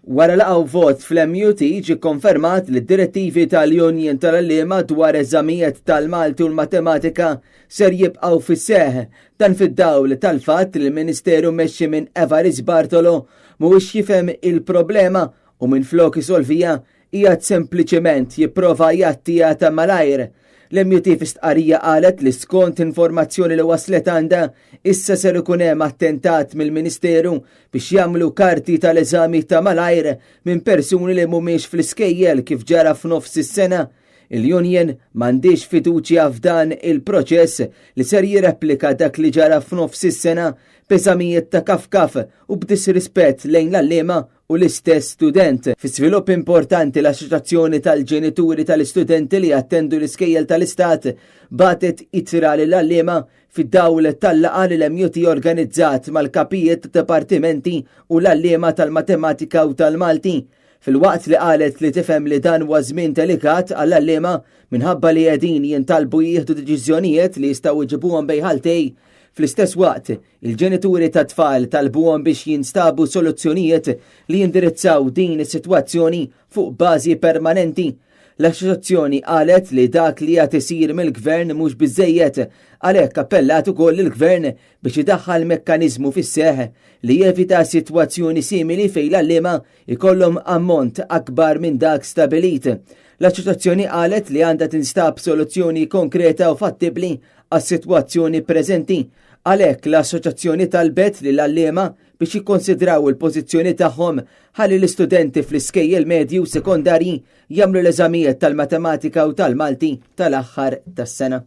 Wara laqgħa u vot fl-MUT ġie kkonfermat li d-direttivi tal-Union tal-Għalliema dwar eżamijiet tal-Malti u l-Matematika ser jibqgħu fis-seħħ. Dan fid-dawl tal-fatt li l-Ministeru mmexxi minn Evarist Bartolo mhuwiex jifhem il-problema u minflok isolviha qiegħed sempliċement jipprova jgħattiha ta' malajr. L-MUT fi stqarrija qalet li skont informazzjoni li waslet għandha, issa ser ikun hemm attentat mill-Ministeru biex jagħmlu karti tal-eżami ta' malajr minn persuni li mhumiex fl-iskejjel kif ġara f'nofs is-sena. Il-union m'għandhiex fiduċja f'dan il-proċess li ser jirreplika dak li ġara f'nofs is-sena b'eżamijiet ta' kafkaf u b'disrispett lejn l-għalliema u l-istess student. Fi żvilupp importanti l-Assoċjazzjoni tal-Ġenituri tal-Istudenti li jattendu l-iskejjel tal-Istat bagħtet ittra lill-għalliema fid-dawl tal-laqgħa li l-MUT organizzat mal-kapijiet ta' dipartimenti u l-għalliema tal-Matematika u tal-Malti. Filwaqt li qalet li tifhem li dan huwa żmien delikat għall-għalliema minħabba li qegħdin jintalbu jieħdu deċiżjonijiet li jistgħu jġibuhom bejn ħaltej, fl-istess waqt Il-ġenituri tat-tfal talbuhom biex jinstabu soluzzjonijiet li jindirizzaw din is-sitwazzjoni fuq bażi permanenti. L-assoċjazzjoni qalet li dak li qed isir mill-Gvern mhux biżżejjed, għalhekk appellat ukoll lill-Gvern biex idaħħal mekkaniżmu fis-seħħ li jevita sitwazzjoni simili fejn l-għalliema jkollhom ammont akbar minn dak stabilit. L-assoċjazzjoni qalet li għandha tinstab soluzzjoni konkreta u fattibbli għas-sitwazzjoni preżenti. Għalhekk l-assoċjazzjoni talbet lill-għalliema biex jikkonsidraw il-pożizzjoni tagħhom ħalli l-istudenti fl-iskejjel medji u sekondarji jagħmlu l-eżamijiet tal-Matematika u tal-Malti tal-aħħar tas-sena.